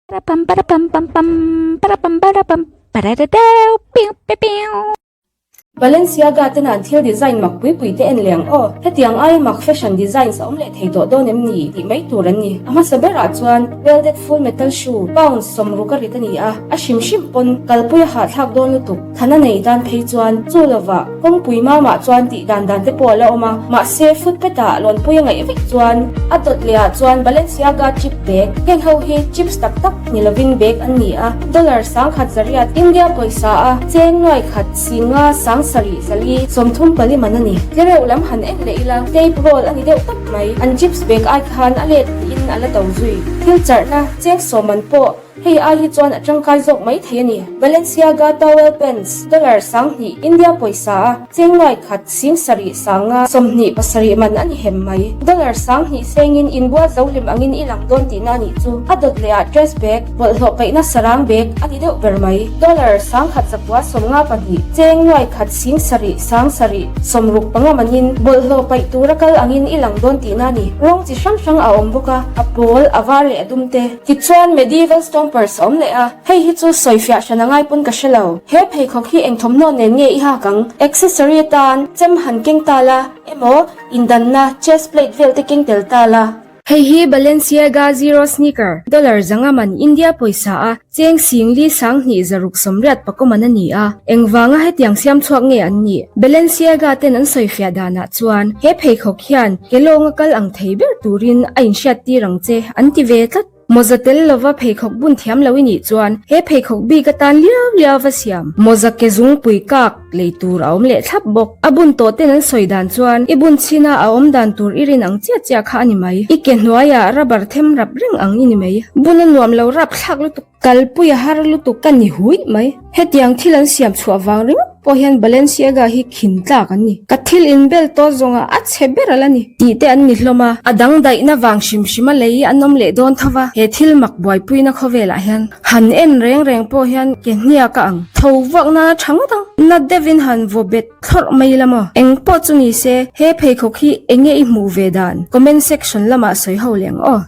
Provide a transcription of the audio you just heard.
Parapam parapam pam pam parapam parapam parararau piu piu piu. Balenciaga te nan thil design mak pui pui te en leh ang aw. Hetiang aia mak fashion designs a awm leh thei tawh dawn em ni tih mai tur an ni. A hmasa berah chuan welded full metal shoe pound sawmruk a rit a ni a, a hrim hrim pawn kalpui a hahthlak dawn lutuk. Thana nei tan phei chuan chu lovah kawngpui mamah chuan tih dan dan te pawh a la awm a, mahse footpath ah lawnpui a ngaih vek chuan a dawt leh ah chuan Balenciaga chip bag, heng ho hi chips tak tak ni lovin bag an ni a, dollar 10,000 zariat India pawisa a cheng nuai khat singa 7000 zali 34 man a ni. Tlereuh lam han en leh ila tape roll a ni deuh tawp mai, an chips bag ai khan a let tiin a la to zui. Thil charhna cheng sawm man pawh Hei ai hi chuan a tangkai zawk mai thei a ni. Balenciaga towel pants, dollar 2000, India pawisa a cheng nuai khat 70 sanga 27 man a ni hem mai. Dollar 2000 sengin inbual zo hlim angin i lang dawn tihna a nih chu. A dawt leh ah dress bag, bawlhhlawh paihna sarang bag a ni deuh ber mai. Dollar 1000 zakua 52, cheng nuai khat 7 7 65 manin bawlhhlawh paih tura kal angin i lang dawn tihna a ni. Rawng chi hrang hrang a awm bawk a, a pawl, a var leh a dum te. Tichuan Medieval Stompers a awm leh a, hei hi chu sawifiah hran a ngai pawn ka hre lo. He pheikhawk hi eng thawmhnaw nen nge i hak ang? Accessory atan chem han keng ta la, emaw indanna chest plate vel te keng tel ta la. Hei hi Balenciaga Zero Sneaker, dollar zanga man India pawisa a cheng 10,000 20 zaruk 80 pakaw man a ni a, engvanga hetiang siam chhuak nge an nih? Balenciaga ten an sawifiah danah chuan he pheikhawk hian ke lawnga kal ang thei ber turin a inhriattir ang che an ti ve tlat. Mawza tel lova pheikhawk bun thiam lo i nih chuan he pheikhawk bik atan liau liau va siam. Mawza ke zungpui kak lei tur a awm leh thlap bawk. A bun tawh ten an sawi dan chuan i bun chhina a awm dan tur i rin ang chiah chiah kha a ni mai. I ke hnuaiah rubber them rap reng ang i ni mai. Bun a nuam lo rap thlak lutuk. Kalpui a har lutuk ka ni huih mai. Hetiang thil an siam chhuah vang ringawt pawh hian Balenciaga hi khin tlak an ni. Ka thil inbel tawh zawnga a chhe ber a la ni tih te an ni hlawm a. A dang daihna vang hrim hrim a lei an awm leh dawn tho va, he thil mak buaipuina khawvelah hian han en reng reng pawh hian ke hniak a ang tho vuak nana tha ngawt ang. Na deuhin han vaw bet thlawrh mai la maw? Eng pawh chu ni se, he pheikhawk hi enge i hmuh ve dan? Comment section lamah sawi ho leh ang aw.